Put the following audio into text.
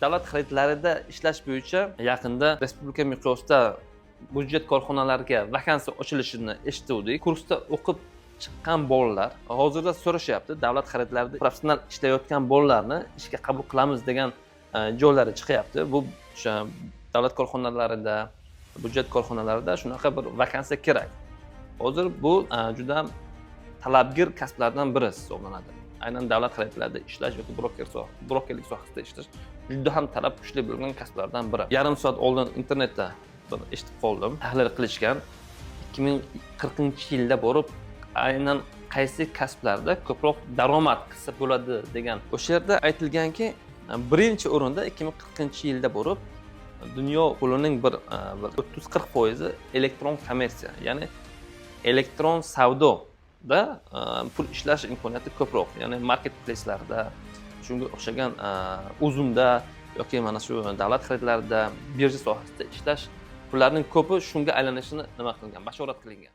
Davlat xaridlarida ishlash bo'yicha yaqinda respublika miqyosida byudjet korxonalariga vakansiya ochilishini eshituvdik. Kursda o'qib chiqqan bolalar hozirda so'rashyapti, davlat xaridlarida professional ishlayotgan bolalarni ishga qabul qilamiz degan joylari chiqyapti. Bu o'sha davlat korxonalarida, byudjet korxonalarida shunaqa bir vakansiya kerak. Hozir bu juda talabgir kasblardan biri hisoblanadi. Aynan davlat xaridlarida ishlash yoki brokerlik sohasida ishlash juda ham talab kuchli bo'lgan kasblardan biri. Yarim soat oldin internetda bir eshitib qoldim, tahlil qilishgan, 2040-yilda borib aynan qaysi kasblarda ko'proq daromad qilsa bo'ladi degan. O'sha yerda aytilganki, birinchi o'rinda 2040-yilda borib dunyo pulining bir 30-40 foizi elektron kommersiya, ya'ni elektron savdoda pul ishlash imkoniyati ko'proq, ya'ni marketplacelarda, shunga o'xshagan Uzumda yoki mana shu davlat xaridlarida, birja sohasida ishlash, pullarning ko'pi shunga aylanishini nima qilingan, bashorat qilingan.